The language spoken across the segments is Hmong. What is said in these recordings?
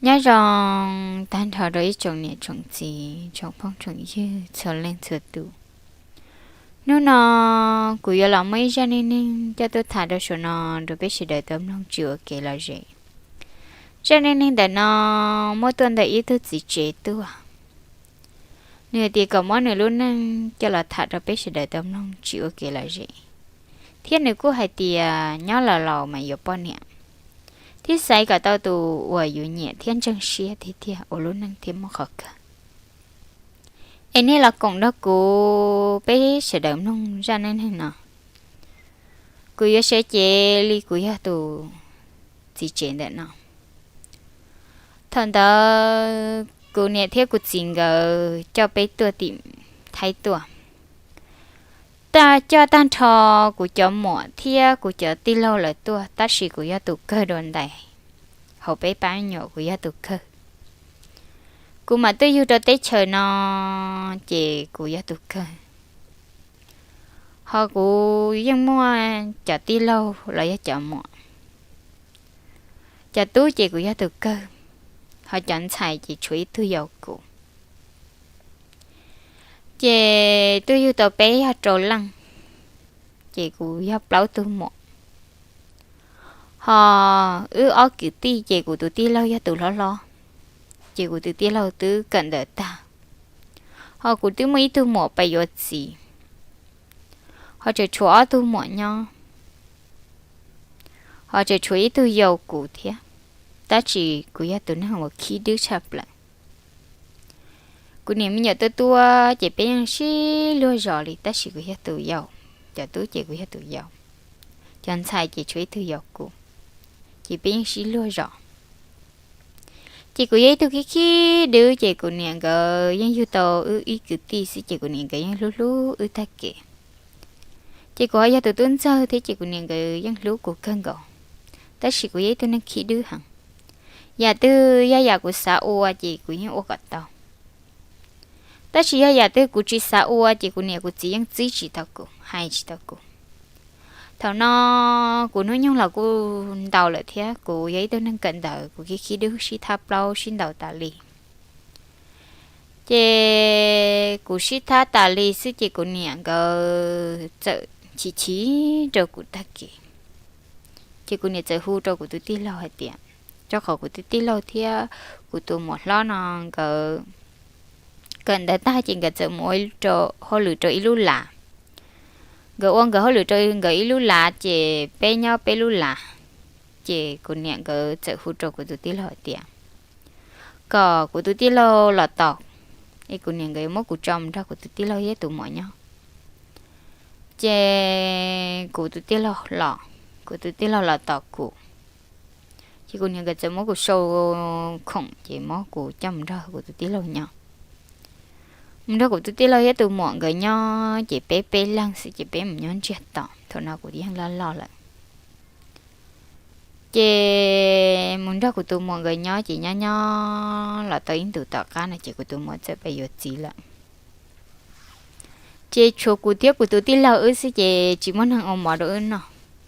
Nyob zoo tag nrho rau ib tsoom niam tsoom txiv tsoom phooj tsoom ywg txhua leej txhua tus. Hnub no kuv yuav los muaj ib zaj neej neeg coj tuaj tham rau saum no rau peb sawv daws tau mloog tsis ua kev lom zem. Zaj neej neeg ntawm no muab tuaj ntawm ib tug txiv tsev tuaj. Nws hais tias kom muab nws lub neej coj los tham rau peb sawv daws tau mloog tsis ua kev lom zem, thiab nws kuj hais tias nyob los laus mas yuav poj niam, thiab xaiv kom tau tus uas yus nyiam thiab ntseeg siab tiag tiag ua lub neej thiaj muaj qhov kawg. Es nej los koom nrog kuv peb sawv daws mloog zaj neej neeg no. Kuv yuav sawv cev li kuv yog tus txiv tsev ntawm no. Thaum ntawd kuv niam thiab kuv txiv nkawd coj peb tuaj tim Thaib tuaj. Coj tag nrho kuv cov muam thiab kuv cov tij laug lawv tuaj, tab sis kuv yog tus kawg dua ntais. Hauv peb pab me nyuam kuv yog tus kawg. Kuv mam tuaj yug rau teb chaws no, ces kuv yog tus kawg. Ho kuv yeej muaj cov tij laug los yog cov muam. Cov tub ces kuv yog tus kawg, ho cov ntxhais ces tshuav ib tug yau kuv. Ces tuaj yug tau peb yog rau leej, ces kuv yog plaub tug muam. Ho wb ob kwv tij ces kuv tus tij laug yog tus hlob hlob, ces kuv tus tij laug twb kawm ntawv tag. Ho kuv twb muaj ib tug muam pais yuav txiv, ho tseem tshuav ob tug muam nyob, ho tseem tshuav ib tug yau kuv thiab, tab sis kuv yog tus neeg uas khib dwb tshaj plaws. Kuv niam me nyuam tuaj tuaj ces peb yeej sib luag zos li, tab sis kuv yog tus yau, cov tub ces kuv yog tus yau, cov ntxhais ces tshuav ib tug yau kuv, ces peb yeej sib luag zos. Ces kuv yog ib tug khib khib dwb, ces kuv niam nkawd yeej yug tau wb ib kwv tij xwb, ces kuv niam nkawd yeej hlub hlub wb tag kev. Ces kuv ho yog tus tub ntxawg thiab, ces kuv niam nkawd yeej hlub kuv kawg nkaus, tab sis kuv yog ib tug neeg khib dwb heev. Yam twg yog yam kuv xav ua ces kuv yeej ua kom tau, tab sis yog yam twg kuv tsis xav ua ces kuv niam kuv txiv yeej txib tsis tau kuv, hais tsis tau kuv. Thaum no kuv hnub nyoog los kuj ntau lawm thiab, kuv yog ib tug neeg kawm ntawv, kuv khib khib dwb sib thab plaub sib ntaus tas li. Ces kuv sib thab tas li xwb ces kuv niam nkawd txawm chim chim rau kuv tag kev. Ces kuv niam txawm hu rau kuv tus tij laug hais tias, rau qhov kuv tus tij laug thiab kuv tus muam hlob no nkawd kawm ntawv tag ces nkawd txawm mus ua hauj lwm rau ib lub lav. Nkawd ua nkawd hauj lwm rau nkawd ib lub lav ces peb nyob peb lub lav. Ces kuv niam nkawd txawm hu rau kuv tus tij laug hais tias kom kuv tus tij laug los tos, es kuv niam nkawd yuav muab kuv tso mus nrog kuv tus tij laug thiab tus muam nyob. Ces kuv tus tij laug los, kuv tus tij laug los tos kuv, ces kuv niam nkawd txawm muab kuv sau khoom ces muab kuv coj mus nrog kuv tus tij laug nyob. Mus nrog kuv tus tij laug thiab tus muam nkawd nyob ces peb peb leeg xwb ces peb mus nyob ntsiag to, thaum no kuv yeej loj loj lawm. Ces mus nrog kuv tus muam nkawd nyob ces nyob nyob los tau ib ntus tom qab no ces kuv tus muam txawm pais yuav txiv lawm. Ces tshuav kuv thiab kuv tus tij laug wb xwb ces tsis muaj neeg ua mov rau wb noj.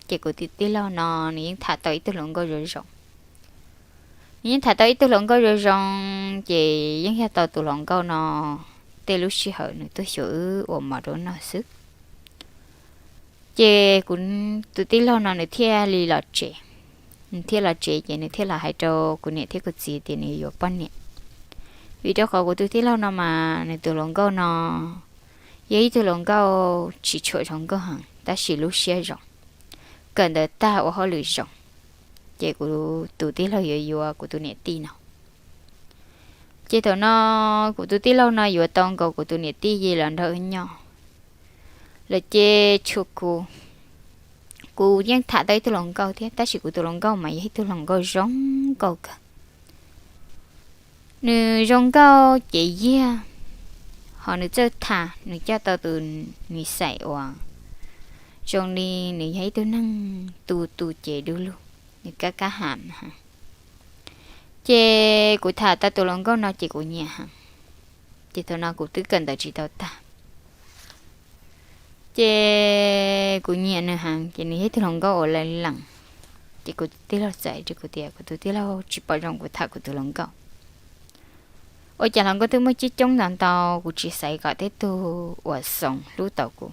Ces kuv tus tij laug no nws yeej tham tau ib tug hluas nkauj zoo zoo. Nws yeej tham tau ib tug hluas nkauj zoo zoo, ces yeej yog tau tus hluas nkauj no tej lub sij hawm nws tuaj xyuas wb ua mov rau wb noj xwb. Ces kuv tus tij laug no nws thiaj li los tsev. Nws thiaj los tsev ces nws thiaj los hais rau kuv niam thiab kuv txiv tias nws yuav poj niam. Vim rau qhov kuv tus tij laug no mas nws tus hluas nkauj no yog ib tug hluas nkauj tsis tshua zoo nkauj heev tab sis lub siab zoo, kawm ntawv tag ua hauj lwm zoo. Ces kuv tus tij laug yuav yuav kuv tus niam tij no. Ces thaum no kuv tus tij laug no yuav tau nkaus kuv tus niam tij ces los nrog wb nyob lawm ces tshuav kuv. Kuv yeej tham tau ib tug hluas nkauj thiab tab sis kuv tus hluas nkauj mas yog ib tug hluas nkauj zoo nkauj kawg. Nws zoo nkauj ces yog, ho nws txawj tham, nws coj tau tus nws xaim uas zoo li nws yog ib tug neeg tu tu cev du lug, nws kab kab ham. Ces kuv tham tau tus hluas nkauj no ces kuv nyiam heev. Ces thaum no kuv twb kawm ntawv tsis tau tag, ces kuv nyiam nws heev ces nws yog ib tug hluas nkauj uas lees lees. Ces kuv tus tij laug txawm hais rau kuv tias, kuv tus tij laug tsis pom zoo kuv tham kuv tus hluas nkauj. Ua cas hluas nkauj twb muaj coob coob ntau ntau, kuv tsis xav kom tej tug uas xoom hlub tau kuv.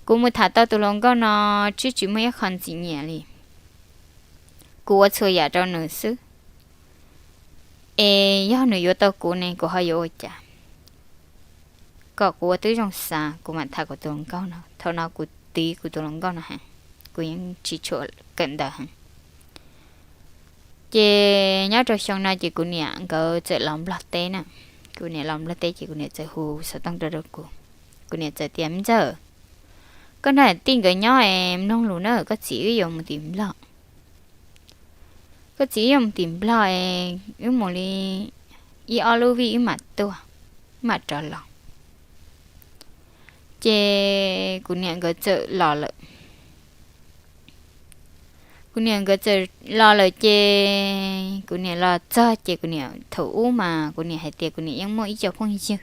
Kuv mus tham tau tus hluas nkauj no twb tsis muaj ib qho ntxim nyiam li. Kuv ua txhua yam rau nws xwb, es yog nws yuav tau kuv ne kuv ho yuav ua cas? Kom kuv ua tib zoo xav kuv mam tham kuv tus hluas nkauj no. Thaum no kuv tiv kuv tus hluas nkauj no heev, kuv yeej tsis tshua kawm ntawv heev. Ces nyob rau xyoo no ces kuv niam nkawd txawm los Nplog teb na. Kuv niam los Nplog teb ces kuv niam txawm hu xov tooj rau rau kuv. Kuv niam txawm tias, Me ntxawg, koj nrog tij nkawd nyob es mloog lus na, koj txiv wb yuav mus tim Nplog. Koj txiv wb yuav mus tim Nplog es wb mus li ib ob lub vij wb mam tuaj, wb mam rov los. Ces kuv niam nkawd txawm los lawm. Kuv niam nkawd txawm los lawm ces kuv niam los txog ces kuv niam, thaum ub mas kuv niam hais tias kuv niam yeej muaj ib co phooj ywg.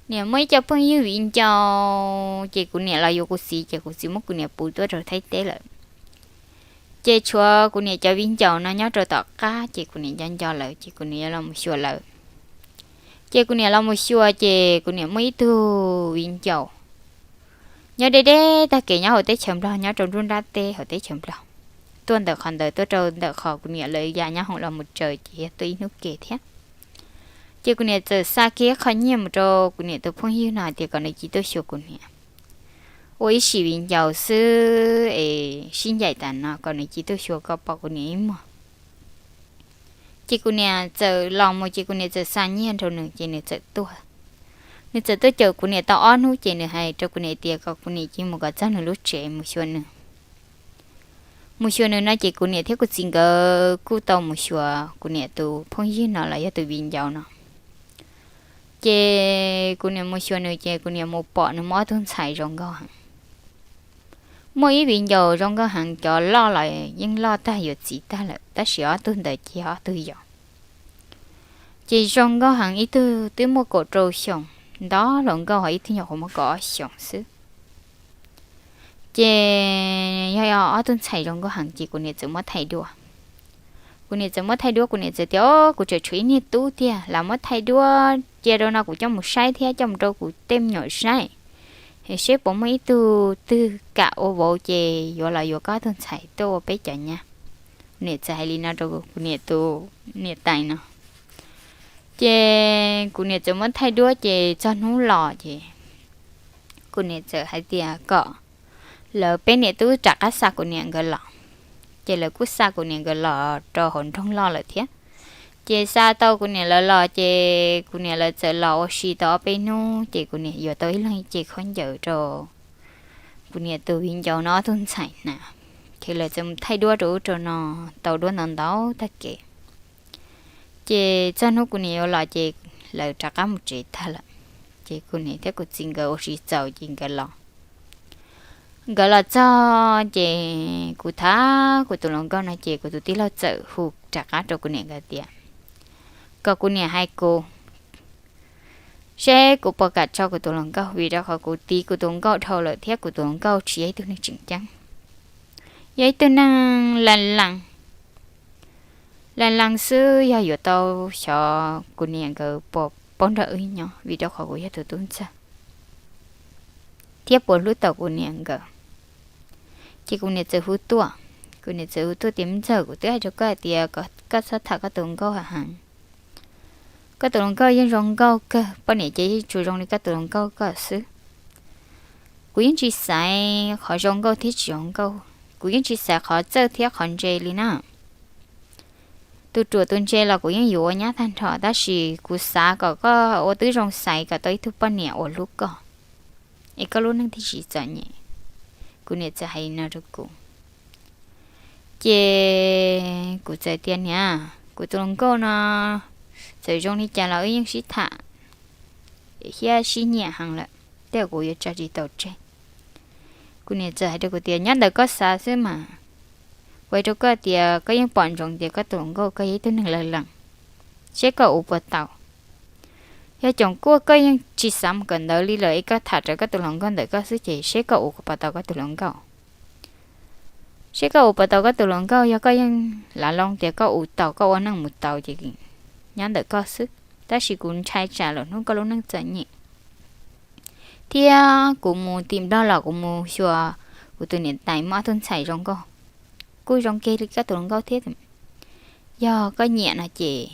Niam muaj ib co phooj ywg viv ncaus ces kuv niam los yuav kuv txiv ces kuv txiv muab kuv niam puv tuaj rau Thaib teb lawm. Ces tshuav kuv niam cov viv ncaus no nyob rau tom qab ces kuv niam nco nco lawm ces kuv niam yuav los mus xyuas lawm. Ces kuv niam los mus xyuas ces kuv niam muaj ib tug viv ncaus nyob deb deb tag kev nyob hauv teb chaws Nplog, nyob rau nruab nrab teb hauv teb chaws Nplog, tuaj ntawm qhov ntawd tuaj rau ntawm qhov kuv niam lawv ya nyob hoom los mus tsaws ces yog tuaj ib hnub ke thiab. Ces kuv niam txawm xa kiag qho nyiaj mus rau kuv niam tus phooj ywg no hais tias kom nws cia tuaj xyuas kuv niam, ua ib sim viv ncaus xwb es sib ncaim tas no kom nws cia tuaj xyuas kom pom kuv niam ib muag. Ces kuv niam txawm los mus ces kuv niam txawm xa nyiaj rau nws ces nws txawm tuaj. Nws txawm tuaj caum kuv niam tau ob hnub ces nws hais rau kuv niam tias kom kuv niam cia mus kom txog nws lub tsev mus xyuas nws. Mus xyuas nws no ces kuv niam thiab kuv txiv nkawd kuj tau mus xyuas kuv niam tus phooj ywg no los yog tus viv ncaus no. Ces kuv niam mus xyuas nws ces kuv niam mus pom nws muaj ob tug ntxhais zoo nkauj heev. Muaj ib viv ncaus zoo nkauj heev, cov loj los yeej loj tag yuav txiv tag lawm, tab sis ob tug ntawd ces ob tug yau. Ces zoo nkauj heev, ib tug twb muaj kaum rau xyoos, ntau hluas nkauj, ho ib tug nyuam qhuav muaj kaum ob xyoos xwb. Ces yog ob tug ntxhais zoo nkauj heev ces kuv niam txawm muab thaij duab. Kuv niam txawm muab thaij duab, kuv niam txawm tias, Au, kuv tseem tshuav ib niag tub tiag, lam muab thaij duab cia rau no kuv coj mus saib thiab coj mus rau kuv tej me nyuam saib, es seb puas muaj ib tug twg kam ua vauv ces yuav los yuav koj ob tug ntxhais tuaj ua peb cov nyab. Kuv niam txawm hais li no rau kuv niam tus niam tais no. Ces kuv niam txawm muab thaij duab ces txog hnub los ces kuv niam txawm hais tias kom lawv peb niam tub rov qab xa kuv niam nkawd los. Ces lawv kuj xa kuv niam nkawd los rau hauv nroog loj lawm thiab. Ces xa tau kuv niam lawv los ces kuv niam lawv txawm los ua si tau ob peb hnub ces kuv niam yuav tau ib leeg ib ce khaub ncaws rau kuv niam tus viv ncaus no ob tug ntxhais na. Ces lawv txawm mus thaij duab rau ub rau no, tau duab ntau ntau tag kev. Ces txog hnub kuv niam yuav los ces lawv rov qab mus tsev tag lawm. Ces kuv niam thiab kuv txiv nkawd ua si txaus ces nkawd los. Nkawd los txog ces kuv tham kuv tus hluas nkauj no ces kuv tus tij laug txawm hu rov qab rau kuv niam nkawd tias kom kuv niam hais kuv seb kuv puas kam tso kuv tus hluas nkauj, vim rau qhov kuv tiv kuv tus hluas nkauj dhau lawm thiab kuv tus hluas nkauj tsis yog ib tug neeg tseem ceeb, yog ib tug neeg lees lees, lees lees xwb, yog yuav tau xyov kuv niam nkawd puas paub nrog wb nyob, vim rau qhov kuv yog tus tub ntxawg thiab puas hlub tau kuv niam nkawd. Ces kuv niam txawm hu tuaj, kuv niam txawm hu tuaj tias, Me ntxawg, kuv twb hais rau koj hais tias koj txhob tham koj tus hluas nkauj heev. Koj tus hluas nkauj yeej zoo nkauj kawg, poj niam ces yeej tsuas zoo li koj tus hluas nkauj koj xwb. Kuv yeej tsis xaiv qhov zoo nkauj thiab tsis zoo nkauj, kuv yeej tsis xaiv qhov txawj thiab qhov ntse li na. Tus ruam tus ntse los kuv yeej yuav ua nyab tag nrho, tab sis kuv xav kom koj ua tib zoo xaiv kom tau ib tug poj niam uas hlub koj, es koj lub neej thiaj tsis txom nyem. Kuv niam txawm hais li no rau kuv. Ces kuv txawm tias, Niam, kuv tus hluas nkauj no txawm zoo li cas los wb yeej sib tham thiab sib nyiam heev lawm, tej zaum kuv yuav tso tsis tau tseg. Kuv niam txawm hais rau kuv tias, Nyob ntawm koj xav xwb mas. Kuv hais rau koj tias koj yeej pom ntsoov tias koj tus hluas nkauj koj yog ib tug neeg lees lees, seb koj ua puas tau. Yog coom kuaj koj yeej tsis xav mus kawm ntawv li lawm es koj tham rawv koj tus hluas nkauj ntawm koj xwb ces seb koj ua puas tau koj tus hluas nkauj. Seb koj ua puas tau koj tus hluas nkauj, yog koj yeej lav loo tias koj ua tau, koj ua neej mus tau ces nyob ntawm koj xwb, tab sis kuv ntshai tsam lwm hnub koj lub neej txom nyem. Thiab kuv mus tim Nplog los kuv mus xyuas kuv tus niam tais muaj ob tug ntxhais zoo nkauj, kuj zoo kiag li koj tus hluas nkauj thiab. Yog koj nyiam no ces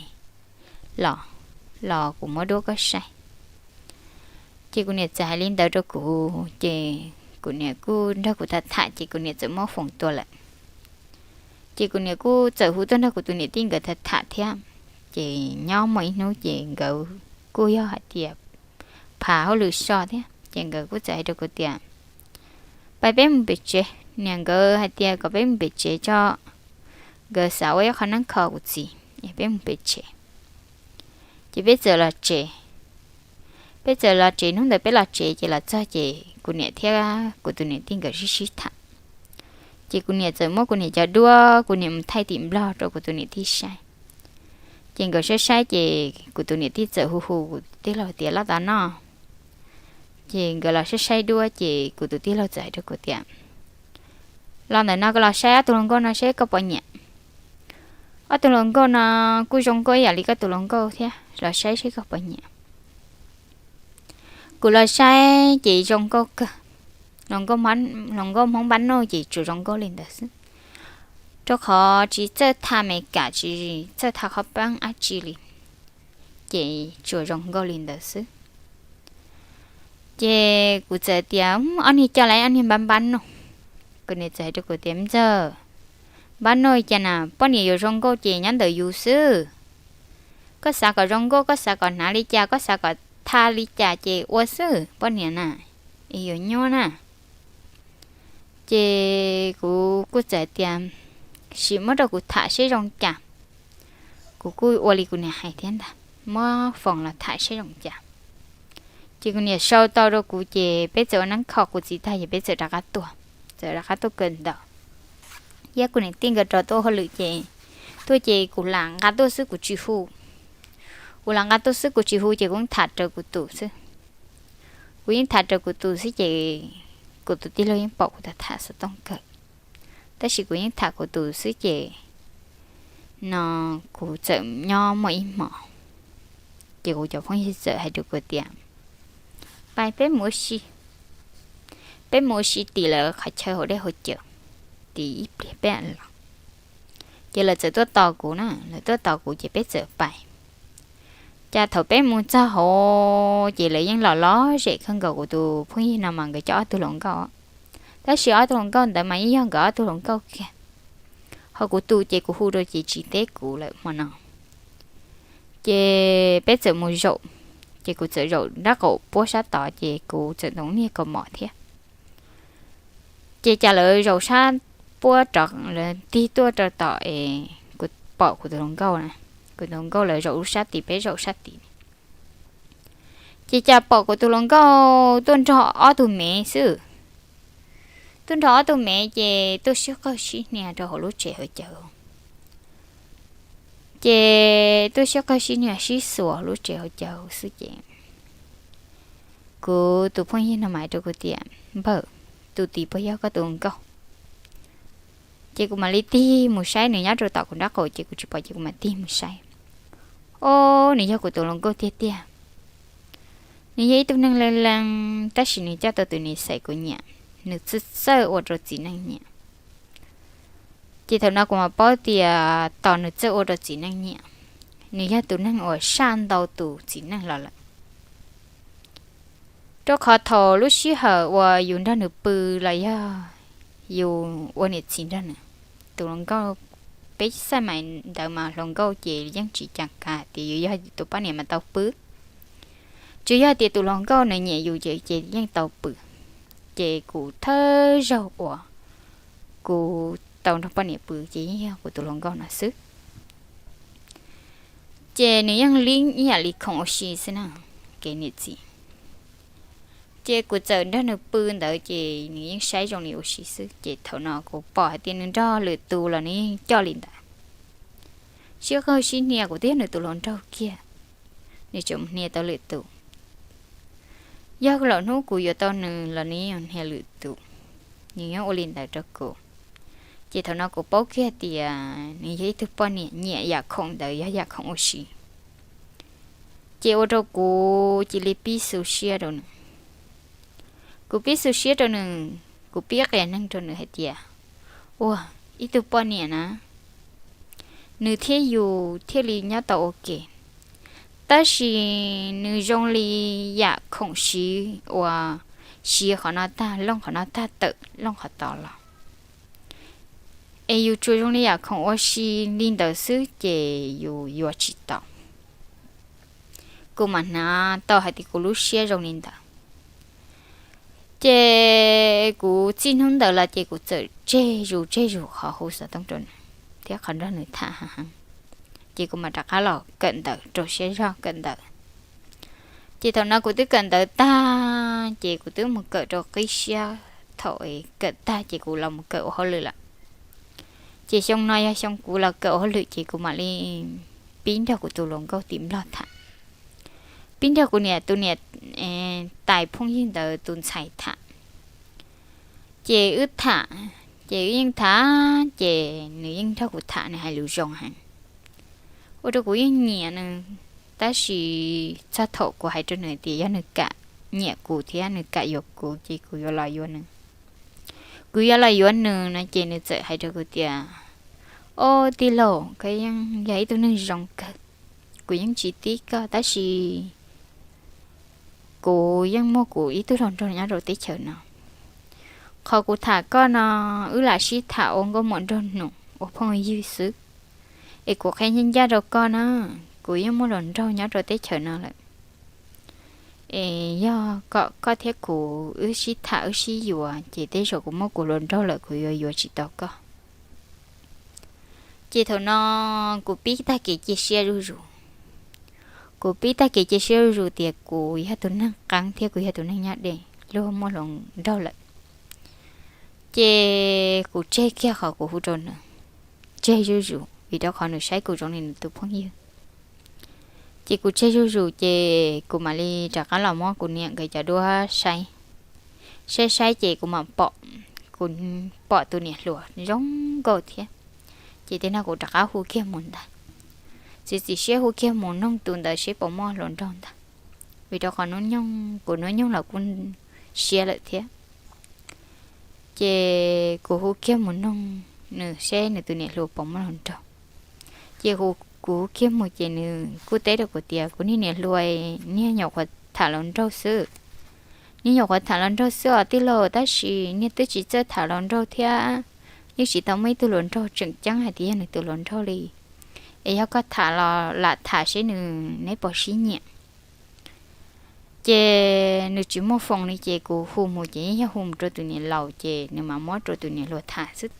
los, los kuv muab duab koj saib. Ces kuv niam txawm hais li ntawd rau kuv ces kuv niam kuj nrog kuv tham tham ces kuv niam txawm muab foom tua lawm. Ces kuv niam kuj txawm hu tuaj nrog kuv tus niam tij nkawd tham tham thiab. Ces nyob muaj ib hnub ces nkawd kuj yog hais tias phav hauj lwm so thiab ces nkawd kuj txawm hais rau kuv tias, pais peb mus pem tsev. Niam nkawd hais tias kom peb mus pem tsev tso, nkawd xav ua ib qho neeb kho kuv txiv es peb mus pem tsev. Ces peb txawm los tsev. Peb txawm los tsev, hnub ntawd peb los tsev ces los txog ces kuv niam thiab kuv tus niam tij nkawd sib sib tham. Ces kuv niam txawm muab kuv niam cov duab kuv niam mus thaij tim Nplog rau kuv tus niam tij saib. Ces nkawd saib saib ces kuv tus niam tij txawm hu hu kuv tij laug tias, los tau no. Ces nkawd los saib saib duab ces kuv tus tij laug txawm hais rau kuv tias, los ntawm no koj los saib ob tug hluas nkauj no seb koj puas nyiam. Ob tug hluas nkauj no kuj zoo nkauj ib yam li koj tus hluas nkauj thiab, los saib seb koj puas nyiam. Kuv los saib ces zoo nkauj kawg. Hluas nkauj Hmoob npab noj ces tsuas zoo nkauj li ntawd xwb, rau qhov tsis txawj tha Amelikas, tsis txawj tha qhov peeb dab tsi li, ces tsuas zoo nkauj li ntawd xwb. Ces kuv txawm tias, ob niag coj lawm ob niag npab npab noj. Kuv niam txawm hais rau kuv tias, me ntxawg, npab noj li cas na, poj niam yuav zoo nkauj ces nyob ntawm yus xwb. Koj xav kom zoo nkauj, koj xav kom hnav li cas, koj xav kom tha li cas ces ua xwb, poj niam na, yuav nyuaj na. Ces kuv kuj txawm tias, sim muab rau kuv tham seb zoo cas. Kuv kuj ua li kuv niam hais thiab ntag, muab foom los tham seb zoo cas. Ces kuv niam sau tau rau kuv ces peb txawm ua neeb kho kuv txiv tag ces peb txawm rov qab tuaj, txawm rov qab tuaj kawm ntawv. Yog kuv niam tij nkawd rov tuaj hauj lwm ces, tuaj ces kuv lam nqa tuaj xwb kuv tsis hu. Kuv lam nqa tuaj xwb kuv tsis hu ces kuv yeej tham raws kuv tus xwb. Kuv yeej tham raws kuv tus xwb ces kuv tus tij laug yeej pom kuv tham tham xov tooj kawg. Tab sis kuv yeej tham kuv tus xwb ces no kuv txawm nyob muaj ib hmos, ces kuv cov phooj ywg txawm hais rau kuv tias, pais peb mus ua si, peb mus ua si tim lawv qhov chaw hauv dej hauv cawv, tim ib pliag peb los. Ces lawv txawm tuaj tos kuv na, lawv tuaj tos kuv ces peb txawm pais. Cas thaum peb mus txog hauv ces lawv yeej los lom zem kawg nkaus, kuv tus phooj ywg no mas nkawd coj ob tug hluas nkauj, tab sis ob tug hluas nkauj ntawd mas yeej yog nkawd ob tug hluas nkauj kiag. Ho kuv tus ces kuv hu rau ces tsis teb kuv lawm hmo no. Ces peb txawm mus zaum, ces kuv txawm zaum nraub qaum puab sab tod ces kuv txawm ntoo niag kaus mom thiab. Ces cas lawv zaum sab puab rov, lawv tig tuaj rau tom es kuv pom kuv tus hluas nkauj na, kuv tus hluas nkauj lawv zaum lub sab tid peb zaum sab tid. Ces cas pom kuv tus hluas nkauj tuaj nrog ob tug mev xwb. Tuaj nrog ob tug mev ces tuaj sib qawg sib hnia rau hauv lub tsev hauv cawv. Ces tuaj sib qawg sib hnia sib xuas lub tsev hauv cawv xwb ces kuv tus phooj ywg no mas hais rau kuv tias, npawg, tus tid puas yog koj tus hluas nkauj? Ces kuv mam li tig mus saib, nws nyob rau tom kuv nraub qaum ces kuv tsis pom ces kuv mam tig mus saib. Ob, nws yog kuv tus hluas nkauj tiag tiag. Nws yog ib tug neeg leej leej tab sis nws coj tau tus niam xaiv kuv nyiam, nws txawj txawj ua rau txiv neej nyiam. Ces thaum no kuv mam paub tias tos nws txawj ua rau txiv neej nyiam, nws yog tus neeg uas saj ntau tus txiv neej los lawm. Rau qhov thaum lub sij hawm uas yus nrog nws pw los yog yus ua niam txiv nrog nws, tus hluas nkauj, peb xaj mais ntawd mas hluas nkauj ces yeej tsis cas kav tias yus yog tus poj niam mas tau pw. Tsuas yog tias tus hluas nkauj nws nyiam yus ces yeej tau pw. Ces kuv thawj zaug uas kuv tau nrog poj niam pw ces yeej yog kuv tus hluas nkauj no xwb. Ces nws yeej li ib yam li khoom ua si xwb na, kev niam txiv. Ces kuv txawm nrog nws pw ntawd ces nws yeej saib zoo li ua si xwb, ces thaum no kuv pom hais tias nws nrog lwm tus los nws yeej coj li ntawd. Sib qawg sib hnia kuv twb yog nws tus hluas nraug kiag, nws tseem mus hnia tau lwm tus. Yog lwm hnub kuv yuav tau nws los nws yeej hnia lwm tus, nws yeej ua li ntawd rau kuv. Ces thaum no kuv paub kiag tias nws yog ib tug poj niam nyiam yam khoom ntawd yog yam khoom ua si. Ces ua rau kuv cia li pib xu siab rau nws. Kuv pib xu siab rau nws, kuv pib qias neeg rau nws hais tias, ua, ib tug poj niam na, nws thiab yus thiaj li nyob tau ua ke. Tab sis nws zoo li yam khoom siv uas siv qhov no tag looj qhov no tag tawm looj qhov tod los. Es yus tsuas zoo li yam khoom ua si li ntawd xwb ces yus yuav tsis tau. Kuv mam hnav tau hais tias kuv lub siab zoo li ntawd. Ces kuv txij hnub ntawd los ces kuv txawm tseg zus tseg zus qhov hu xov tooj rau nws thiab qhov nrog nws tham heev. Ces kuv mam rov qab los kawm ntawv rau siab zog kawm ntawv. Ces thaum no kuv twb kawm ntawv tag ces kuv twb mus kawm rau qib siab, thaum kawm tag ces kuv los mus kawm ua hauj lwm lawm. Ces xyoo no yog xyoo kuv los kawm ua hauj lwm ces kuv mam li pib nrog kuv tus hluas nkauj tim Nplog tham, pib nrog kuv niam tus niam tais phooj ywg ntawd tus ntxhais tham. Ces wb tham, ces wb yeej tham, ces nws yeej nrog kuv tham, nws hais lus zoo heev, ua rau kuv yeej nyiam nws. Tab sis txog thaum kuv hais rau nws tias yog nws kam nyiam kuv thiab nws kam yuav kuv ces kuv yuav los yuav nws. Kuv yuav los yuav nws no ces nws txawm hais rau kuv tias, o, tij laug, koj yeej yog ib tug neeg zoo kawg. Kuv yeej tsis tib koj tab sis kuv yeej muaj kuv ib tug hluas nraug nyob rau teb chaws no. Qhov kuv tham koj no, wb lam sib tham ua nkauj muam nraug nus ua phooj ywg xwb. Es kuv qhia ncaj ncaj rau koj na, kuv yeej muaj hluas nraug nyob rau teb chaws no lawm. Es yog kom koj thiab kuv wb sib tham wb sib yuav ces tej zaum kuv muaj kuv hluas nraug lawm kuv yuav yuav tsis tau koj. Ces thaum no kuv pib tag kev cia siab zuj zus. Kuv pib tag kev cia siab zuj zus tias kuv yog tus neeg qeeb thiab kuv yog tus neeg nyob deb, luag muaj hluas nraug lawm. Ces kuv tseg kiag qhov kuv hu rau nws, tseg zuj zus vim rau qhov nws saib kuv zoo li nws tus phooj ywg. Ces kuv tseg zuj zus ces kuv mam li rov qab los muab kuv niam nkawd cov duab saib. Saib saib ces kuv mam pom, kuv pom tus niam hluas zoo nkauj thiab. Ces tej no kuv rov qab hu kiag mus ntag. Txiav txim siab hu kiag mus noog tus ntawd seb puas muaj hluas nraug ntag. Vim rau qhov hnub nyoog kuv hnub nyoog los kuj siab lawm thiab. Ces kuv hu kiag mus noog nws seb nws tus niam hluas puas muaj hluas nraug. Ces kuv hu kiag mus ces nws kuj teb rau kuv tias kuv niag niam hluas niag nyuam qhuav tham hluas nraug xwb. Niag nyuam qhuav tham hluas nraug xwb os tij laug, tab sis niag twb tsis txawj tham hluas nraug thiab, yeej tsis tau muaj ib tug hluas nraug tseem ceeb hais tias yog nws tus hluas nraug li. Es yog koj tham los lam tham seb nws neb puas sib nyiam. Ces nws tsis muaj foos li ces kuv hu mus ces yeej yog hu mus rau tus niam laus ces nws mam muab rau tus niam hluas tham xwb.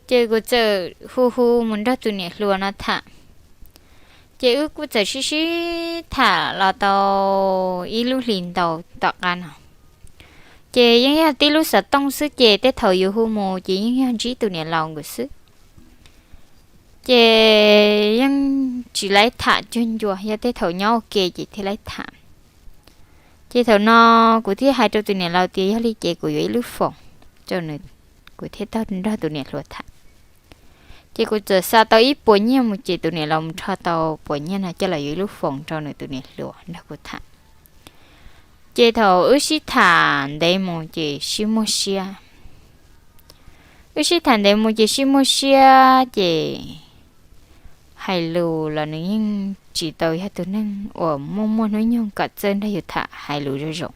Ces kuv txawm hu hu mus nrog tus niam hluas no tham. Ces wb kuj txawm sib sib tham los tau ib lub hlis ntau tom qab no. Ces yeej yog tib lub xov tooj xwb ces tej thaum yus hu mus ces yeej yog ntsib tus niam laus nkawd xwb. Ces yeej tsis laib tham cuag ncua, yog tej thaum nyob ua ke ces thiaj laib tham. Ces thaum no kuv thiaj hais rau tus niam laus tias yog li ces kuv yuav ib lub foos rau nws, kuv thiaj tau nrog tus niam hluas tham. Ces kuv txawm xa tau ib puas nyiaj mus ces tus niam laus mus rho tau puas nyiaj no coj los yuav ib lub foos rau nws tus niam hluas nrog kuv tham. Ces thaum wb sib tham ntev mus ces sib muaj siab. Wb sib tham ntev mus ces sib muaj siab ces hais lus los nws yeej tsis tau yog tus neeg uas muaj muaj hnub nyoog kom txawj nrog yus tham hais lus zoo zoo.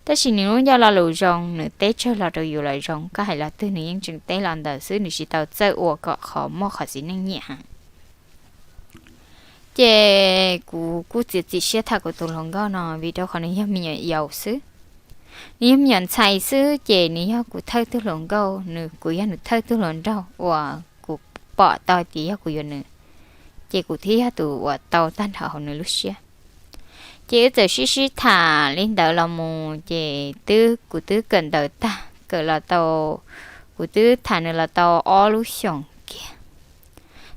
Tab sis nws lub ncauj lo lus zoo, nws teb tsawg los rau yus los zoo, koj hais lo twg nws yeej tseem teb los ntawd xwb, nws tsis tau txawj ua kom qhov muaj qhov txiv neej nyiam heev. Ces kuv kuj txiav txim siab tham kuv tus hluas nkauj no vim rau qhov nws yog me nyuam yaus xwb. Nws yog me nyuam ntxhais xwb ces nws yog kuv thawj tug hluas nkauj, nws kuv yog nws thawj tug hluas nraug uas kuv pom tau tias yog kuv yuav nws, ces kuv thiaj yog tus uas tau tag nrho hauv nws lub siab. Ces wb txawm sib sib tham li ntawd los mus ces twb kuv twb kawm ntawv tag kawm los tau, kuv twb tham nws los tau ob lub xyoos kiag.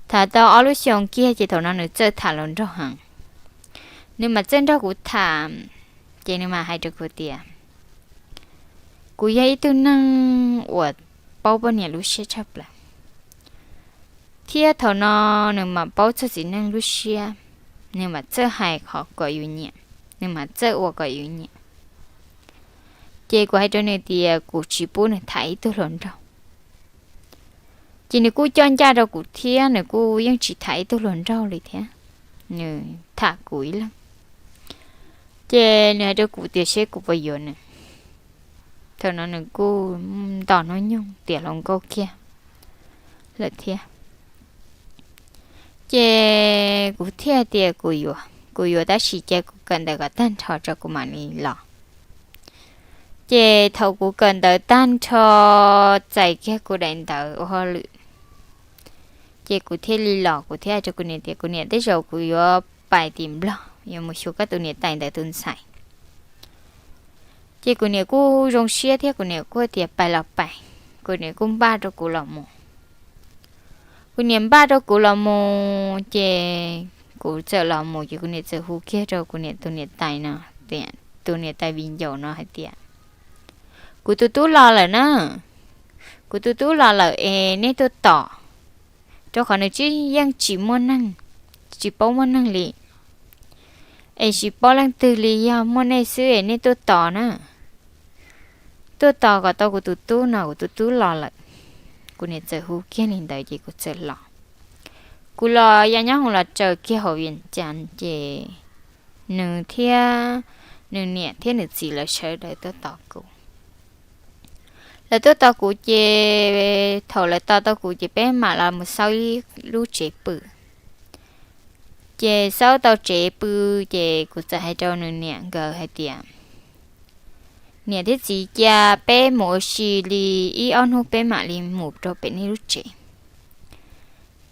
Tham tau ob lub xyoos kiag ces thaum no nws txawj tham hluas nraug heev. Nws mam txawj nrog kuv tham, ces nws mam hais rau kuv tias kuv yog ib tug neeg uas paub poj niam lub siab tshaj plaws. Thiab thaum no nws mam paub txog txiv neej lub siab, nws mam txawj hais qhov kom yus nyiam, nws mam txawj ua kom yus nyiam. Ces kuv hais rau nws tias kuv tsis pub nws tham ib tug hluas nraug. Ces nws kuj coj ncaj rau kuv thiab nws kuj yeej tsis tham ib tug hluas nraug li thiab, nws tham kuv ib leeg. Ces nws hais rau kuv tias seb kuv puas yuav nws. Thaum no nws kuj nto hnub nyoog tiav hluas nkauj kiag lawm thiab. Ces kuv thiaj tias kuv yuav, kuv yuav tab sis cia kuv kawm ntawv kom tag nrho tso kuv mam li los. Ces thaum kuv kawm ntawv tag nrho, txais kiag kuv daim ntawv ua hauj lwm, ces kuv thiaj li los, kuv thiaj hais rau kuv niam tias kuv niam, tej zaum kuv yuav pais tim Nplog yuav mus xyuas koj tus niam tais ntawd tus ntxhais. Ces kuv niam kuj zoo siab thiab kuv niam kuj tias pais los pais. Kuv niam kuj npaj rau kuv los mus. Kuv niam npaj rau kuv los mus ces kuv txawm los mus ces kuv niam txawm hu kiag rau kuv niam tus niam tais no, tus niam tais viv ncaus no hais tias kuv tus tub los lawm na, kuv tus tub los lawm es nej tuaj tos, rau qhov nws tsis, yeej tsis muaj neeg, tsis paub muaj neeg li, es tsis paub leej twg li, yog muaj nej xwb es nej tuaj tos na, tuaj tos kom tau kuv tus tub no, kuv tus tub los lawm. Kuv niam txawm hu kiag li ntawd ces kuv txawm los. Kuv los ya nyob hoom los tsaws kiag hauv Vias Cas ces nws thiab nws niam thiab nws txiv lawv sawv daws tuaj tos kuv. Lawv tuaj tos kuv ces thaum lawv tos tau kuv ces peb mam los mus xauj ib lub tsev pw. Ces xauj tau tsev pw ces kuv txawm hais rau nws niam nkawd hais tias, niam thiab txiv, cia peb mus ua si li ib ob hnub peb mam li mus rau pem nej lub tsev.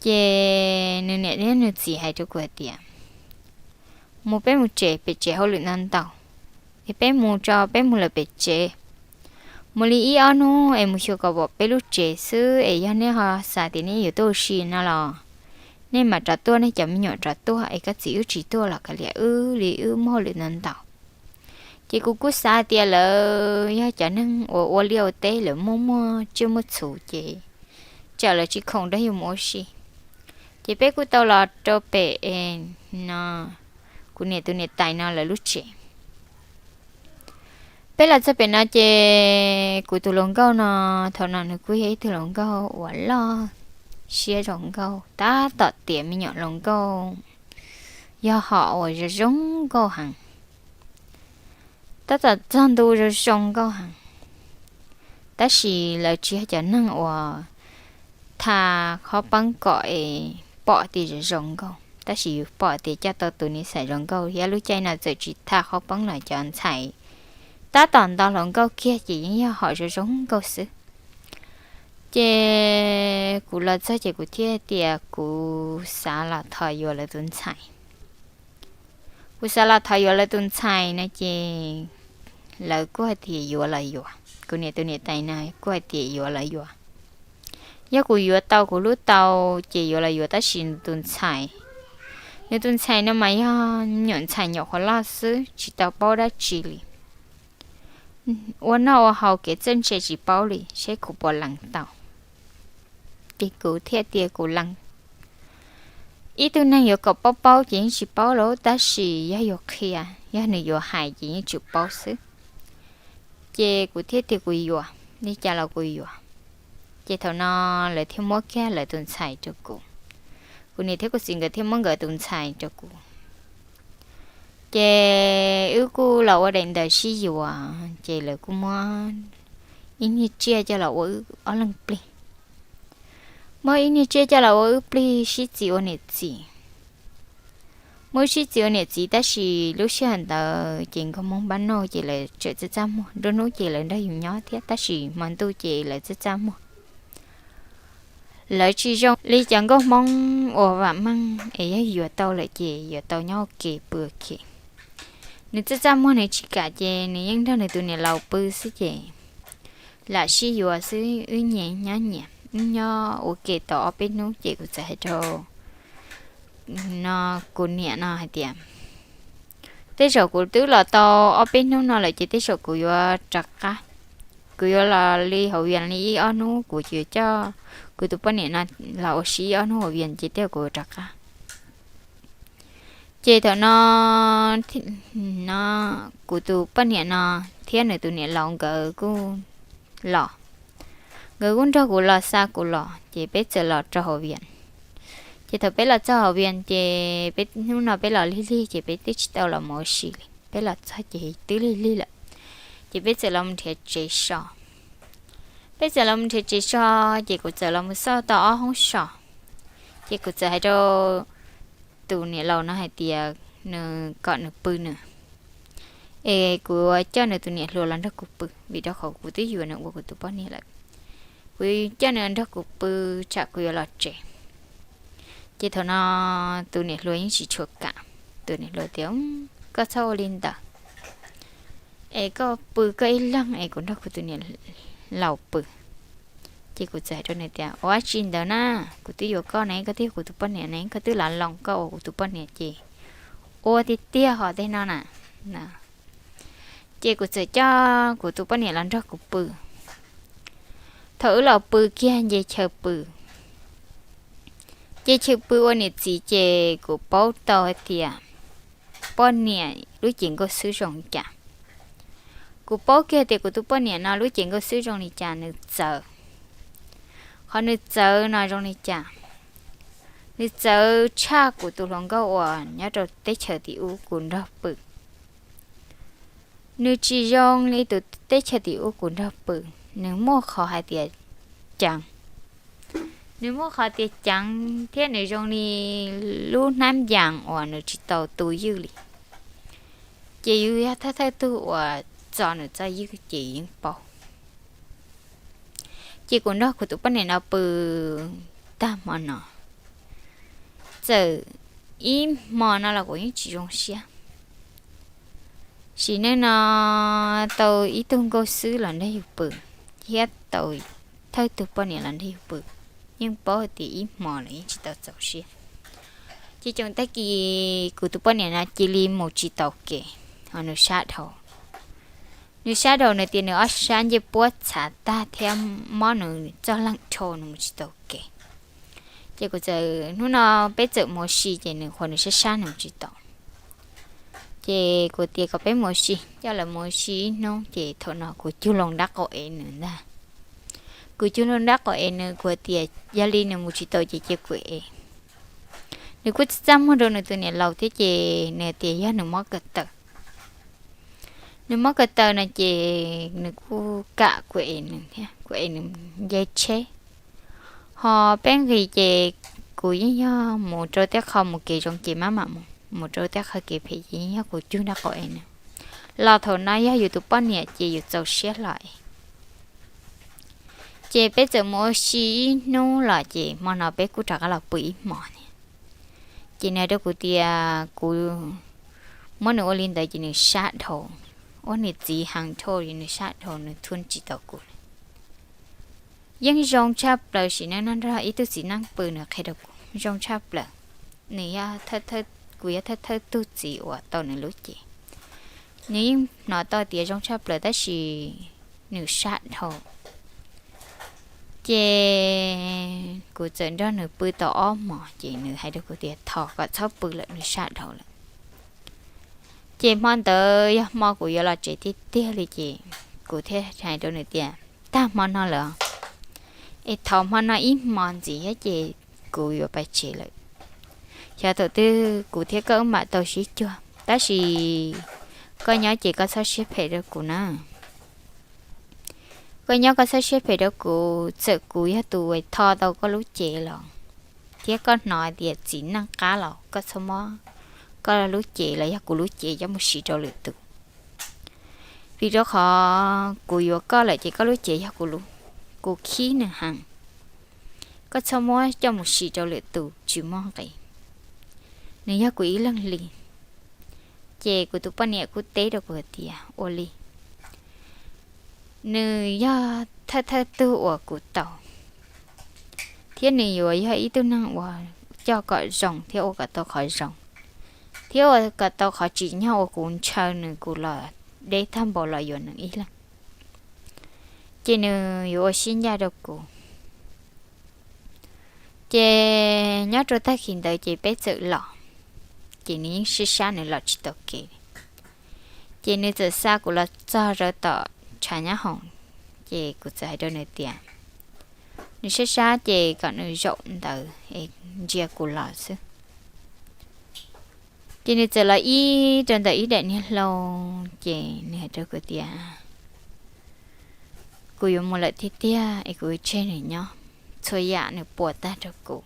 Ces nws niam thiab nws txiv hais rau kuv hais tias, mus peb mus tsev, pem tsev hauj lwm ntau ntau, es peb mus tso, peb mus lawm pem tsev, mus li ib ob hnub es mus xyuas kom pom peb lub tsev xwb, es yog nej ho xav tias nej yuav tuaj ua si no los nej mam rov tuaj, nej cov me nyuam rov tuaj, es koj txiv wb tsis tuaj los kav liam, wb li wb muaj hauj lwm ntau ntau. Ces kuv kuj xav tias lawv yog cov neeg uas ua liaj ua teb, lawv muaj muaj tsiaj muaj txhu ces tsam lawv tsis khoom rov yus mus ua si. Ces peb kuj tau los rau pem no, kuv niam tus niam tais no lawv lub tsev. Peb los txog pem no ces kuv tus hluas nkauj no, thaum no nws kuj yog ib tug hluas nkauj uas loj siab zoo nkauj, tab tom tiav me nyuam hluas nkauj, yog hom uas zoo zoo nkauj heev, tab tom txog ntu zoo zoo nkauj heev. Tab sis lawv tsis yog cov neeg uas tha qhob peeb kom es pom tias zoo zoo nkauj, tab sis yus pom tias coj tau tus nis xais zoo nkauj, yog lub caij no txawm tsis tha qhob peeb los cov ntxhais tab tom nto hluas nkauj kiag ces yeej yog hom zoo zoo nkauj xwb. Ces kuv los txog ces kuv thiaj tias kuv xav los thov yuav lawv tus ntxhais. Kuv xav los thov yuav lawv tus ntxhais no ces lawv kuj hais tias yuav los yuav, kuv niam tus niam tais no kuj hais tias yuav los yuav. Yog kuv yuav tau kuv hlub tau ces yuav los yuav, tab sis nws tus ntxhais, nws tus ntxhais no mas yog nyuam ntxhais nyuam qhuav loj xwb tsis tau paub dab tsi li, ua noj ua haus kev txawj ntse tsis paub li, seb kuv puas lees tau. Ces kuv thiaj tias kuv lees. Ib tug neeg yuav kom paub paub ces yeej tsis paub lauj, tab sis yog yuav qhia, yog nws yuav hais ces yeej tsuas paub xwb. Ces kuv thiaj tias kuv yuav, li cas los kuv yuav. Ces thaum no lawv thiaj muab kiag lawv tus ntxhais rau kuv. Kuv niam thiab kuv txiv nkawd thiaj muab nkawd tus ntxhais rau kuv. Ces wb kuj los ua daim ntawv sib yuav, ces lawv kuj muab ib niag tsiaj coj los ua wb ob leeg plig. Muab ib niag tsiaj coj los ua wb plig sib txiv ua niam txiv. Muab wb sib txiv ua niam txiv, tab sis lub sij hawm ntawd ces nkauj Hmoob npab noj ces lawv tseem txaj txaj muag, nruab hnub ces lawv nrog yus nyob thiab, tab sis hmo ntuj ces lawv txaj txaj muag. Lawv tsis zoo li cov nkauj Hmoob uas vam meej es yog yuav tau lawm ces yuav tau nyob ua ke pw ua ke. Nws txaj txaj muag, nws tsis kam ces nws yeej nrog nws tus niam laus pw xwb ces lam sib yuav xwb, wb nyias nyob nyias, wb nyob ua ke tau ob peb hnub ces kuv txawm hais rau no kuv niam no hais tias, tej zaum kuv twb los tau ob peb hnub no lawm ces tej zaum kuv yuav rov qab. kuv yuav los li hauv Vias li ib ob hnub, kuv yuav coj kuv tus poj niam no los ua si ib ob hnub hauv Vias ces tej kuv rov qab. Ces thaum no, no kuv tus poj niam no thiab nws tus niam laus nkawd kuj los, nkawd kuj nrog kuv los xa kuv los ces peb txawm los rau hauv Vias. Ces thaum peb los txog hauv Vias ces peb hnub no peb los lig lig ces peb twb tsis tau los mus ua si li, peb los txog ces twb lig lig lawm. Ces peb txawm los mus nrhiav tsev so. Peb txawm los mus nrhiav tsev so, ces kuv txawm los mus xauj tau ob hoob so. Ces kuv txawm hais rau tus niam laus no hais tias nws kom nws pw nws, es kuv coj nws tus niam hluas los nrog kuv pw, vim rau qhov kuv twb yuav nws ua kuv tus poj niam lawm. Kuv coj nws nrog kuv pw, tsam kuv yuav los tsev. Ces thaum no tus niam hluas yeej tsis tshua kam. Tus niam hluas tias, koj txhob ua li ntawd, es koj pw koj ib leeg es kuv nrog kuv tus niam laus pw. Ces kuv txawm hais rau nws tias, ua tsis ntawd na, kuv twb yuav koj ne, koj twb yog kuv tus poj niam ne, koj twb lav loos koj ua kuv tus poj niam ces ua tiag tiag hos tej no na. Ces kuv txawm coj kuv tus poj niam los nrog kuv pw. Thaum wb los pw kiag nce chaw pw, nce chaw pw ua niam txiv ces kuv paub tau hais tias poj niam lub cev nkauj xwb zoo li cas. Kuv paub kiag tias kuv tus poj niam no lub cev nkauj xwb zoo li cas, nws txawv. Qhov nws txawv no zoo li cas? Nws txawv tshaj kuv tus hluas nkauj uas nyob rau teb chaws tim ub kuv nrog pw. Nws tsis zoo li tus teb chaws tim ub kuv nrog pw. Nws muaj qhov hais tias ceev. Nws muaj qhov tias ceev thiab nws zoo li lub hnab ncaas uas nws tsis tau tu ywj li. Ces yus yog thawj thawj tug uas txo nws txoj ywj ces yeej paub. Ces kuv nrog kuv tus poj niam no pw tag hmo no, txawm ib hmo no los kuv yeej tsis zoo siab. Sim neej no tau ib tug nkauj xwb los nrog yus pw, thiab tau thawj tug poj niam los nrog yus pw, yeej paub tias ib hmo los yeej tsis tau txaus siab. Ces tsoom tag kis kuv tus poj niam no cia li mus tsis taus kev, ho nws sab dhau. Nws sab dhau, nws tias nws ob sab ncej puab txhav tag thiab mob nws txoj leeg dhau, nws mus tsis taus kev. Ces kuv txawm, hnub no peb txawm mus ua si ces nws qhuas nws sab sab nws mus tsis taus. Ces kuv tias kom peb mus ua si, coj lawv mus ua si ib hnub, ces thaum no kuv cug loo nrab qaum ev nws ntag. Kuv cug loo nrab qaum ev nws, kuv tias yog li nws mus tsis taus ces cia kuv ev. Nws kuj txaj muag rau nws tus niam laus thiab ces nws tias yog nws mob ko taw. Nws mob ko taw no ces nws kuj kam kuv ev nws thiab, kuv ev nws nce tsheb. Ho peb nqis ces kuv yeej yog mus rau tej qho mus kev zoo ces maj mam mus, mus rau tej qho kev phem ces yeej yog kuv cug nrab qaum ev nws. Los thaum no yog yus tus poj niam ces yus txaus siab hlo es. Ces peb txawm mus ua si ib hnub los ces hmo no peb kuj rov qab los pw ib hmos thiab. Ces nws hais rau kuv tias kuv muab nws ua li ntawd ces nws sab dhau, ua niam txiv heev dhau, nws sab dhau, nws thuam tsis tau kuv li. Yeej zoo tshaj plaws, sim neej no nrog ib tug txiv neej pw nws qhia rau kuv zoo tshaj plaws. Nws, kuv yog thawj thawj tug txiv uas tau nws lub cev. Nws yeej hnov tau tias zoo tshaj plaws tab sis nws sab dhau. Ces kuv txawm nrog nws pw tau ob hmos ces nws hais rau kuv tias thov kom txhob pw lawm, nws sab dhau lawm. Ces hmo ntawd yog hmo kuv yuav los tsev tiag tiag li ces kuv thiaj hais rau nws tias tag hmo no lawm es thov hmo no ib hmos ntxiv thiab ces kuv yuav pais tsev lawm. Xyov thaum twg kuv thiab koj wb mam tau sib cuag, tab sis koj nyob ces koj txhob siab phem rau kuv na. Koj nyob koj txhob siab phem rau kuv, txawm kuv yog tus uas tho tau koj lub cev los, thiab koj hnov tias txiv neej qab los koj txhob muab koj lub cev los yog kuv lub cev coj mus siv rau lwm tus. Vim rau qhov kuv yuav koj lawm ces koj lub cev yog kuv lub, kuv khib nws heev. Koj txhob muab coj mus siv rau lwm tus tsis muaj nqis. Nws yog kuv ib leeg li. Ces kuv tus poj niam kuj teb rau kuv tias ua li, nws yog thawj thawj tug uas kuv tau, thiab nws yuav yog ib tug neeg uas coj kom zoo thiab ua kom tau qhov zoo, thiab ua kom tau qhov tsim nyog uas kuv ntshaw nws kuv los deb tag npaum los yuav nws ib leeg. ces nws yuav ua siab ncaj rau kuv. Ces nyob rau tag kis ntawd ces peb txawm los, ces nws yeej sib sab nws los tsis tau kev. Ces nws txawm xa kuv los txog rau tom tshav nyab hoom, ces kuv txawm hais rau nws tias nws sab sab ces kom nws zaum ntawd es ntsia kuv los xwb. Ces nws txawm los ib rau ntawm ib daim niag hlau, ces nws hais rau kuv tias kuv yuav mus lawm tiag tiag es kuv tseg nws nyob, txhua yam nws puas tag rau kuv,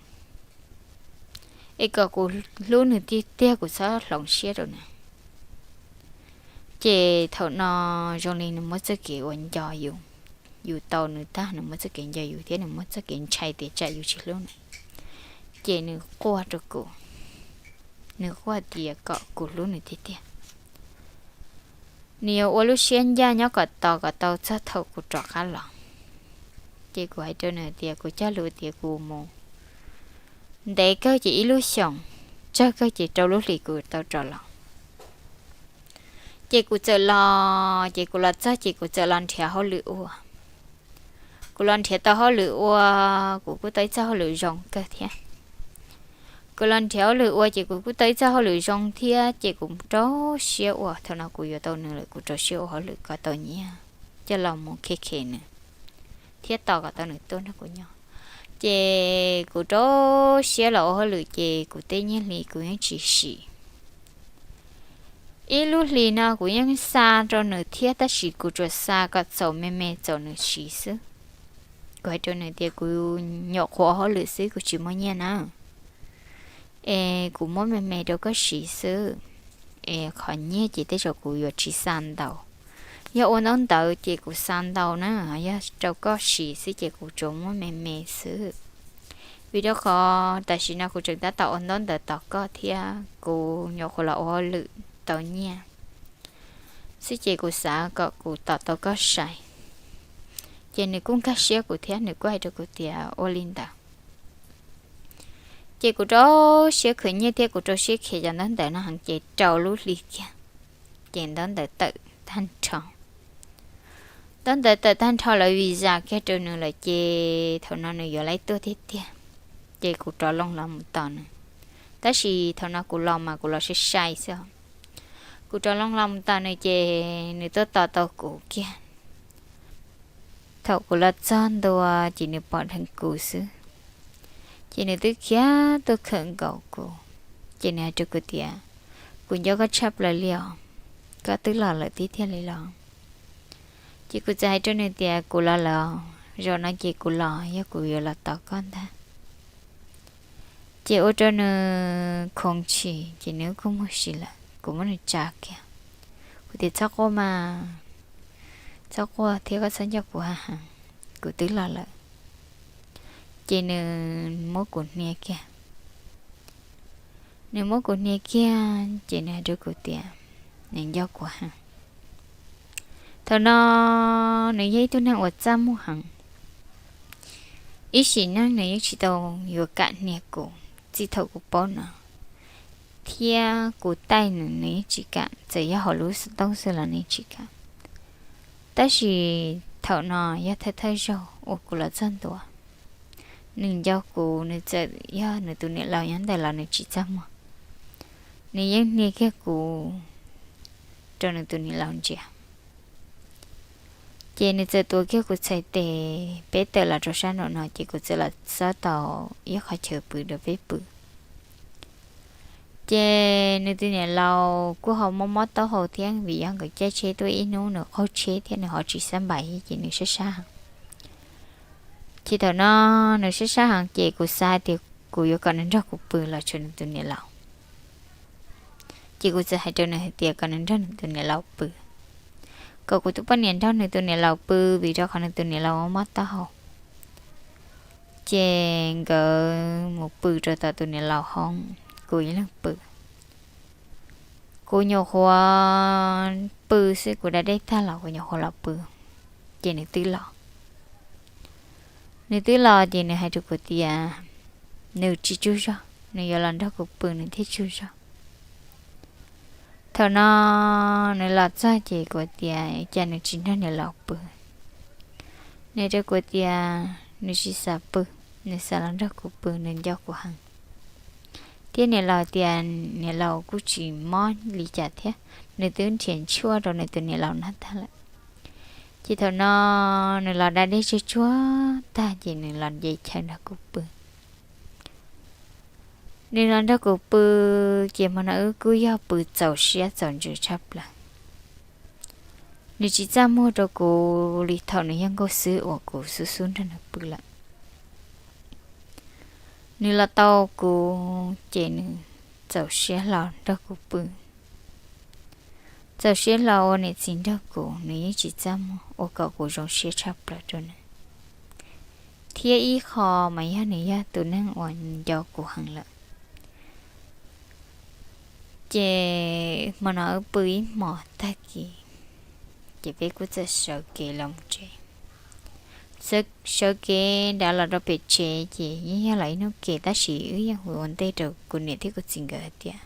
es kom kuv hlub nws tiag tiag, kuv txhob hloov siab rau nws. Ces thaum no zoo li nws muab txoj kev uas nco yus, yus tau nws tag, nws muab txoj kev nco yus thiab nws muab txoj kev ntshai tias tsam yus tsis hlub nws, ces nws quaj rau kuv, nws quaj tias kom kuv hlub nws tiag tiag, nws yuav ua lub siab ncaj nyob kom tos kom tau txog thaum kuv rov qab los. Ces kuv hais rau nws tias kuv cog lus tias kuv mus ntev kawg ces ib lub xyoos, tsawg kawg ces rau lub hlis kuv tau rov los. Ces kuv txawm los, ces kuv los txog ces kuv txawm los nrhiav hauj lwm ua. Kuv los nrhiav tau hauj lwm ua, kuv kuj tau ib txoj hauj lwm zoo kawg thiab. Kuv los nrhiav hauj lwm ua ces kuv kuj tau ib txoj hauj lwm zoo thiab, ces kuv rau siab ua, thaum no kuv yuav tau nws lawm, kuv rau siab ua hauj lwm kom tau nyiaj coj los mus khe khe nws thiab tos kom tau nws tuaj nrog kuv nyob. Ces kuv rau siab los ua hauj lwm ces kuv tej nyiaj hli kuv yeej tsis sim. Ib lub hlis no kuv yeej xa rau nws thiab, tab sis kuv tsuas xa kom txaus me me txaus nws siv xwb. Kuv hais rau nws tias kuv nyuam qhuav ua hauj lwm xwb, kuv tsis muaj nyiaj na, es kuv muab me me rau koj siv xwb, es qhov nyiaj ces tej zaum kuv yuav tsis xa ntau. Yog ua ntaub ntawv ces kuv xa ntau na, yog rau koj siv xwb ces kuv tsuas muab me me xwb. Vim rau qhov tam sim no kuv tseem tab tom ua ntaub ntawv tos koj thiab kuv nyuam qhuav los ua hauj lwm tau nyiaj xwb ces kuv xav kom kuv tos tau koj sai. Ces nws kuj nkag siab kuv thiab, nws kuj hais rau kuv tias ua li ntawd. Ces kuv rau siab khwv nyiaj thiab kuv rau siab khiav cov ntaub ntawv no heev ces rau lub hli kiag, ces ntaub ntawv tawm tag nrho. Ntaub ntawv tawm tag nrho lawv visa kiag rau nws lawm ces thaum no nws yuav laib tuaj tiag tiag. Ces kuv rov loo los mus tos nws, tab sis thaum no kuv los mas kuv los sai sai xwb. Kuv rov loo los mus tos nws ces nws tuaj tos tau kuv kiag. Thaum kuv los txog ntua ces nws pom dheev kuv xwb, ces nws twb khiav tuaj khawm nkaus kuv. Ces nws hais rau kuv tias kuv nco koj tshaj plaws li os, koj twb los lawm tiag tiag li los? Ces kuv txawm hais rau nws tias kuv los lawm, zaum no ces kuv los yog kuv yuav los tos koj ntag. Ces ua rau nws khoov tshis ces nws kuj mus si lawm, kuv muab nws tsa kiag. Kuv tias txhob quaj mas, txhob quaj thiab koj txhob nco kuv heev, kuv twb los lawm. Ces nws muab kuv hnia kiag. Nws muab kuv hnia kiag ces nws hais rau kuv tias nws nco kuv heev. Thaum no nws yog ib tug neeg uas txaj muag heev, ib sim neej nws yeej tsis tau yuav kam hnia kuv txij thaum kuv paub no, thiab kuv taij nws nws yeej tsis kam, txawm yog hauv lub xov tooj xwb los nws yeej tsis kam. Tab sis thaum no yog thawj thawj zaug uas kuv los txog ntua, nws nco kuv, nws txawm yog nws tus niam laus nyob ntawm los nws tsis txaj muag, nws yeej hnia kiag kuv rau nws tus niam laus ntsia. Ces nws txawm tuav kiag kuv txhais tes peb tawm los rau sab nraum no ces kuv txawm los xob tau ib qhov chaw pw rau peb pw. Ces nws tus niam laus kuj ho mob mob taub hau thiab, vim yog nkawd caij tsheb tuaj ib hnub nws qaug tsheb thiab nws ho tsis xab npais ces nws sab sab heev. Ces thaum no nws sab sab heev ces kuv xav hais tias kuv yuav kom nws nrog kuv pw los tshuav nws tus niam laus. Ces kuv txawm hais rau nws hais tias kom nws nrog nws tus niam laus pw, kom kuv tus poj niam nrog nws tus niam laus pw, vim rau qhov nws tus niam laus mob taub hau. Ces nkawd mus pw rau tom tus niam laus hoob, kuv ib leeg pw. Kuv nyuam qhuav pw xwb, kuv da dej tag los kuv nyuam qhuav los pw, ces nws twb los. Nws twb los ces nws hais rau kuv tias nws tsis tsaug zog, nws yuav los nrog kuv pw nws thiaj tsaug zog. Thaum no nws los txog ces kuv tias cas nws tsis nrog niam laus pw. Nws rau kuv tias nws tsis xav pw, nws xav los nrog kuv pw, nws nco kuv heev. Thiab niam laus tias niam laus kuj tsis mob li cas thiab, nws twb nrhiav tshuaj rau nws tus niam laus noj tag lawm. Ces thaum no nws los da dej tsuag tsuag tag ces nws los nce chaw nrog kuv pw. Nws los nrog kuv pw, ces hmo no wb kuj yog pw txaus siab txaus ntsws tshaj plaws. Nws tsis txaj muag rau kuv li thaum nws yog nkauj xwb uas kuv xub xub nrog nws pw lawm. Nws los tau kuv ces nws txaus siab hlo nrog kuv pw. Txaus siab hlo ua niam txiv nrog kuv, nws yeej tsis txaj muag, ua kom kuv zoo siab tshaj plaws rau nws. Thiab ib qho mas yog nws yog tus neeg uas nco kuv heev lawm. Ces hmo no wb pw ib hmos tag kis, ces peb kuj txawm sawv kev los mus tsev. Sawv kev nrad los rau pem tsev ces yeej yog los ib hnub kev, tab sis wb yeej hu ua ntej rau kuv niam thiab kuv txiv nkawd hais tias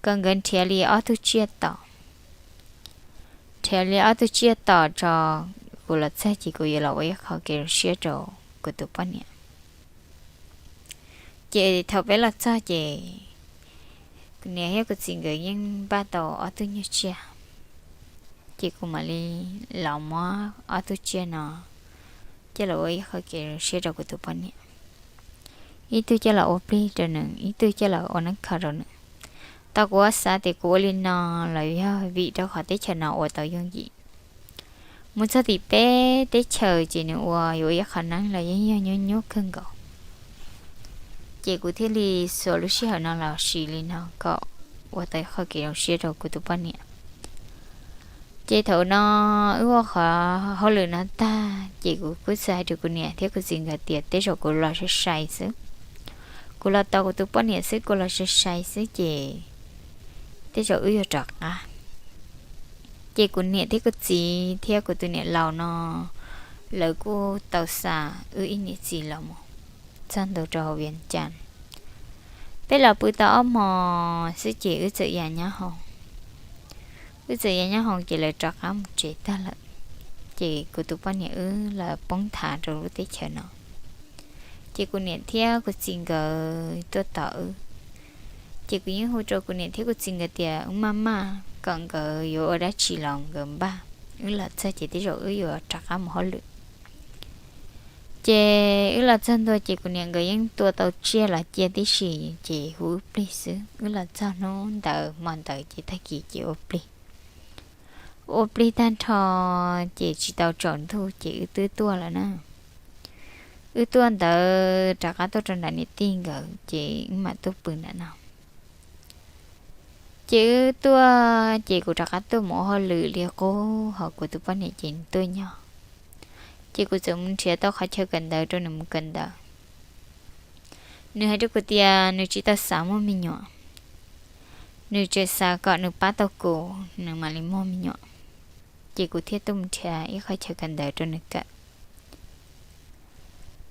kom nkawd nrhiav li ob tug tsiaj tom, nrhiav li ob tug tsiaj tom tso, kuv los txog ces kuv yuav los ua ib qho kev zoo siab rau kuv tus poj niam. Ces thaum peb los txog ces kuv niam thiab kuv txiv nkawd yeej npaj tau ob tug nyuag tsiaj, ces kuv mam li los muab ob tug tsiaj no coj los ua ib qho kev zoo siab rau kuv tus poj niam. Ib tug coj los ua plig rau nws, ib tug coj los ua neeb kho rau nws. Tau kuv xav tias kuv ua li no los yog vim rau qhov teb chaws no ua tau yooj yim. Mus txog tim peb teb chaws ces nws ua yuav ua ib qho neeb los yeej yog nyuaj nyuaj kawg nkaus. Ces kuv thiaj li xuas lub sij hawm no los siv li no kom ua tau qhov kev zoo siab rau kuv tus poj niam. Ces thaum no wb ua qhov hauj lwm no tag ces kuv kuj xav hais rau kuv niam thiab kuv txiv nkawd tias tej zaum kuv los sai sai xwb, kuv los tos kuv tus poj niam xwb, kuv los sai sai xwb ces tej zaum wb yuav rov qab. Ces kuv niam thiab kuv txiv thiab kuv tus niam laus no lawv kuj tau xa wb ib niam txiv los mus txog ntua rau hauv Vias Cas. Peb los pw tau ob hmos xwb ces wb txawm ya nyob hoov. Wb txawm ya nyob hoov ces lawv rov qab mus tsev tag lawm. Ces kuv tus poj niam wb los poob nthav rau lub teb chaws no. Ces kuv niam thiab kuv txiv nkawd tuaj tos wb. Ces kuv yeej hu rau kuv niam thiab kuv txiv nkawd tias wb maj maj kom nkawd yuav ua dab tsi los nkawd npaj, wb los txog ces tej zaum wb yuav rov qab mus hauj lwm. Ces wb los txog ntua ces kuv niam nkawd yeej tua tau tsiaj los cia tib si, ces hu wb plig xwb. Wb los txog hnub ntawd hmo ntawd ces tag kis ces ua plig. Ua plig tag nrho ces tsis tau tsaus ntuj ces wb twb tuaj lawm na. Wb tuaj ntawd rov qab tuaj rau nram niam tij nkawd ces wb mam tuaj pw nram no. Ces wb tuaj ces kuv rov qab tuaj mus ua hauj lwm li qub, ho kuv tus poj niam ces nws tuaj nyob. Ces kuv txawm mus nrhiav tau qhov chaw kawm ntawv rau nws mus kawm ntawv. Nws hais rau kuv tias nws tsis tau xav muaj me nyuam, nws tseem xav kom nws pab tau kuv nws mam li muaj me nyuam. Ces kuv thiaj tuaj mus nrhiav ib qhov chaw kawm ntawv rau nws kawm.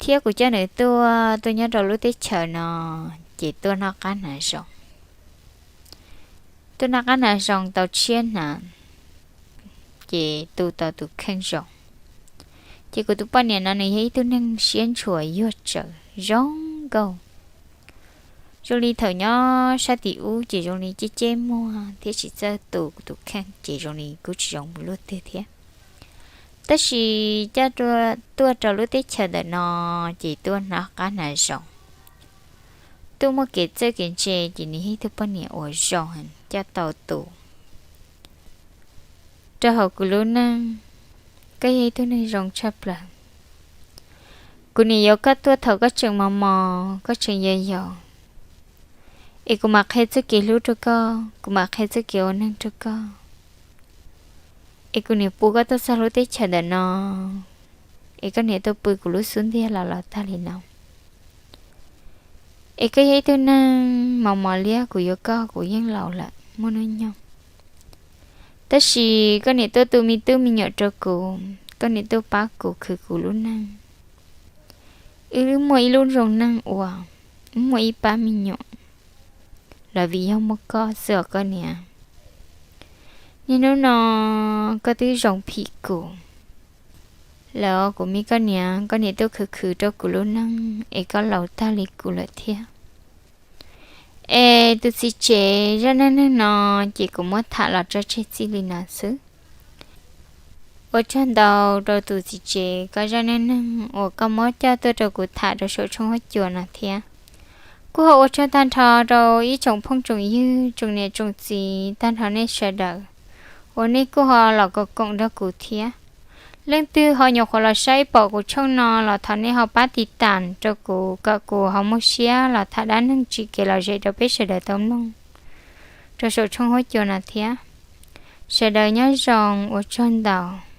Thiab kuv coj nws tuaj, tuaj nyob rau lub teb chaws no, ces tuaj noj qab hnav zoo. Tuaj noj qab hnav zoo tau tshiab hnav, ces tu tau tus kheej zoo. Ces kuv tus poj niam no nws yog ib tug neeg siab ntshua yuag tsawv zoo nkauj. Zoo li thaum nyob sab tim ub ces zoo li ceb ceb muag thiab tsis txawj tu kuv tus kheej ces zoo li kuj tsis zoo mus luaj twg thiab. Tab sis coj tuaj rau lub teb chaws ntawm no ces tuaj noj qab hnav zoo, tuaj muaj kev txawj kev ntse ces nws yog ib tug poj niam uas zoo heev coj tau tus rau hauv kuv lub neej. Koj yog ib tug neeg zoo tshaj plaws. Kuv niam yuav koj tuaj thaum koj tseem mos mos, koj tseem yau yaus, es kuv mam qhia txoj kev hlub rau koj, kuv mam qhia txoj kev ua neeg rau koj. Es kuv niam pub koj tuaj txog lub teb chaws ntawm no, es koj niam tuaj pw kuv lub xub ntiag los los tag li no. Es koj yog ib tug neeg mos mos liab, kuv yuav koj kuv yeej laus lawm muaj hnub nyoog. Tab sis koj niam tuaj tu me tub me nyuam rau kuv, koj niam tuaj pab kuv khwv kuv lub neej. Wb muaj ib lub zoo neej ua, wb muaj ib pab me nyuam, los vim yog muaj koj xwb os koj niam. Niaj hnub no koj twb zoo phim kuv, Lawm kuv me koj niam, koj niam tuaj khwv khwv rau kuv lub neej es koj laus tag li kuv lawm thiab. Es tus txiv tsev zaj neej neeg no ces kuv muab tham los tso tseg txij li no xwb. Ua tsaug ntau rau tus txiv tsev koj zaj neej neeg uas koj muab coj tuaj rau kuv tham rau saum tshooj huab cua no thiab. Kuj ho ua tsaug tag nrho rau ib tsoom phooj tsoom ywg, tsoom niam tsoom txiv tag nrho nej sawv daws uas nej kuj ho los koom koom nrog kuv thiab. Leej twg ho nyuam qhuav los saib pom kuv tshooj no los thov nej ho pab tiv tam rau kuv kom kuv ho muaj siab los tham dab neeg tsim kev lom zem rau peb sawv daws tau mloog rau saum tshooj huab cua no thiab. Sawv daws nyob zoo, ua tsaug ntau.